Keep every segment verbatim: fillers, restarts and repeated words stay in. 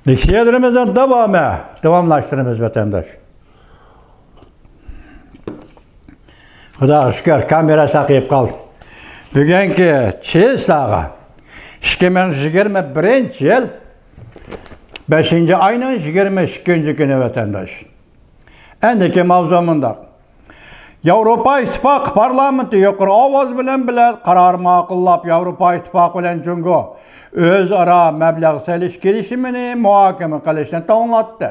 لېكسىيەلىرىمىزنىڭ داۋامى، داۋاملاشتۇرىمىز ۋەتەنداش. خۇداغا شۈكۈر، كامېرا ساقىيىپ قالدى. بۈگۈنكى چىسلاغا، ئىككى مىڭ يىگىرمە بىرىنچى يىل بەشىنچى ئاينىڭ يىگىرمە ئىككىنچى كۈنى ۋەتەنداش. ئەندىكى ماۋزۇ مۇنداق. ياۋروپا ئىتتىپاقى پارلامېنتى يۇقىرى ئاۋاز بىلەن بىلەن قارار ماقۇللاپ، ياۋروپا ئىتتىپاقى بىلەن جۇڭگو ئۆزئارا مەبلەغ سېلىش كېلىشىمىنى مۇھاكىمە قىلىشنى توڭلاتتى.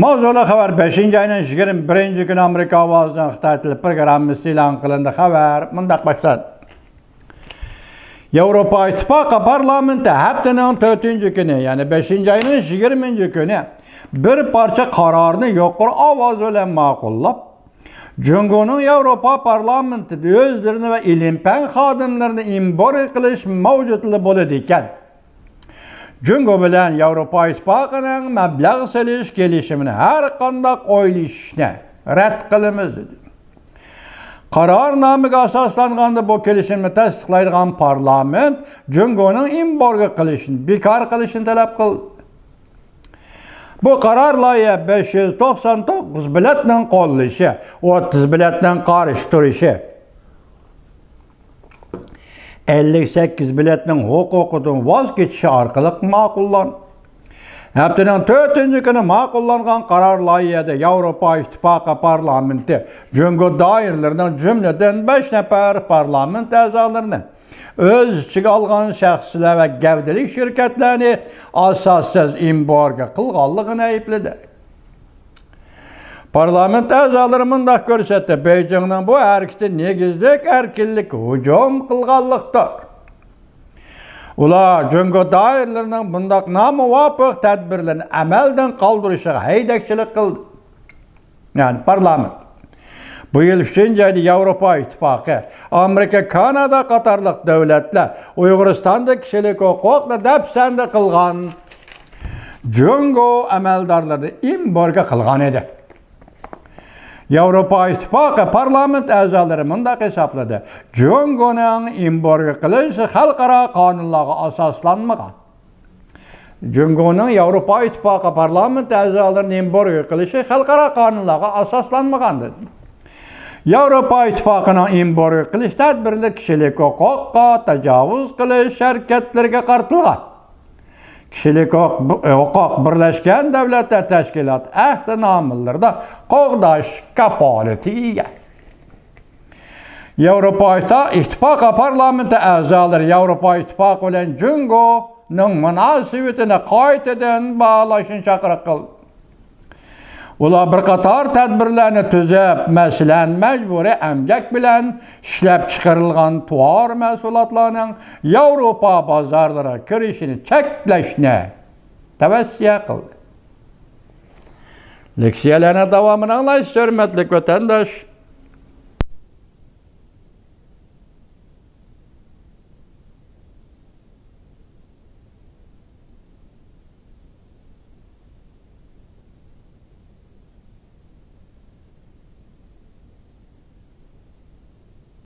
ماۋزۇلۇق خەۋەر بەشىنچى ئاينىڭ يىگىرمە بىرىنچى كۈنى ئامېرىكا ئاۋازىنىڭ خىتاي تىلى پروگراممىسى ئېلان قىلىندى. خەۋەر مۇنداق باشلاندى. ياۋروپا ئىتتىپاقى پارلامېنتى ھەپتىنىڭ تۆتىنچى كۈنى، يەنى بەشىنچى ئاينىڭ يىگىرمىنچى كۈنى بىر پارچە قارارنى يۇقىرى ئاۋاز بىلەن ماقۇللاپ، جۇڭگونىڭ ياۋروپا پارلامېنتىدا ئۆزلىرىنى ۋە ئىلىم-پەن خادىملىرىنى ئېمبارگو قىلىش مەۋجۇتلا بولىدىكەن. جۇڭگو بىلەن ياۋروپا ئىتتىپاقىنىڭ مەبلەغ سېلىش كېلىشىمىنى ھەر قانداق ئويلىشىشنى رەت قىلىمىز، دېدى. قارارنامىگە ئاساسلانغاندا، بۇ كېلىشىمنى تەستىقلايدىغان پارلامېنت جۇڭگونىڭ ئېمبارگو قىلىشنى بىكار قىلىشنى تەلەپ قىلدى. بۇ قارار لايىھە بەش يۈز توقسان توققۇز بېلەتنىڭ قوللىشى، ئوتتۇز بېلەتنىڭ قارشى تۇرۇشى، ئەللىك سەككىز بېلەتنىڭ ھوقۇقىدىن ۋاز كېچىشى ئارقىلىق ماقۇللاندى. ھەپتىنىڭ تۆتىنچى كۈنى ماقۇللانغان قارار لايىھەدە ياۋروپا ئىتتىپاقى پارلامېنتى جۇڭگو دائىرىلىرىنىڭ، جۈملىدىن بەش نەپەر پارلامېنت ئەزالىرىنى، ئۆز ئىچىگە ئالغان شەخسلەر ۋە گەۋدىلىك شىركەتلەرنى ئاساسسىز ئېمبارگو قىلغانلىقىنى ئەيىبلىدى. پارلامېنت ئەزالىرى مۇنداق كۆرسەتتى: بېيجىڭنىڭ بۇ ھەرىكىتى نېگىزلىك ئەركىنلىككە ھۇجۇم قىلغانلىقتۇر. ئۇلار جۇڭگو دائىرىلىرىنىڭ بۇنداق نامۇۋاپىق تەدبىرلىرىنى ئەمەلدىن قالدۇرۇشىغا ھەيدەكچىلىك قىلدى. يەنى پارلامېنت. بۇ يىل ئۈچىنچى ئايدا ياۋروپا ئىتتىپاقى، ئامېرىكا، كانادا قاتارلىق دۆلەتلەر ئۇيغۇرىستاندا كىشىلىك ھوقۇقنى دەپسەندە قىلغان جۇڭگو ئەمەلدارلىرىنى ئېمبارگو قىلغان ئىدى. ياۋروپا ئىتتىپاقى پارلامېنت ئەزالىرى مۇنداق ھېسابلىدى: جۇڭگونىڭ ئېمبارگو قىلىشى خەلقئارا قانۇنلارغا ئاساسلانمىغان. جۇڭگونىڭ ياۋروپا ئىتتىپاقى پارلامېنت ئەزالىرىنى ئېمبارگو قىلىشى خەلقئارا قانۇنلارغا ئاساسلانمىغان، دېدى. ياۋروپا ئىتتىپاقىنىڭ ئېمبارگو قىلىش تەدبىرلىرى كىشىلىك ھوقۇققا تاجاۋۇز قىلىش ھەرىكەتلىرىگە قارىتىلغان. كىشىلىك ھوق-، ھوقۇق بىرلەشكەن دۆلەتلەر تەشكىلاتى ئەھدىنامىلىرىدا قوغداش كاپالىتىگە ئىگە. ياۋروپا ئىتتىپاقى پارلامېنتى ئەزالىرى ياۋروپا ئىتتىپاقى بىلەن جۇڭگونىڭ مۇناسىۋىتىنى قايتىدىن باھالاشنى چاقىرىق قىلدى. ئۇلار بىر قاتار تەدبىرلەرنى تۈزۈپ، مەسىلەن، مەجبۇرىي ئەمگەك بىلەن ئىشلەپچىقىرىلغان تاۋار مەھسۇلاتلارنىڭ ياۋروپا بازارلىرىغا كىرىشىنى چەكلەشنى تەۋسىيە قىلدى. لېكسىيەلەرنىڭ داۋامىنى ئاڭلايسىز، ھۆرمەتلىك ۋەتەنداش.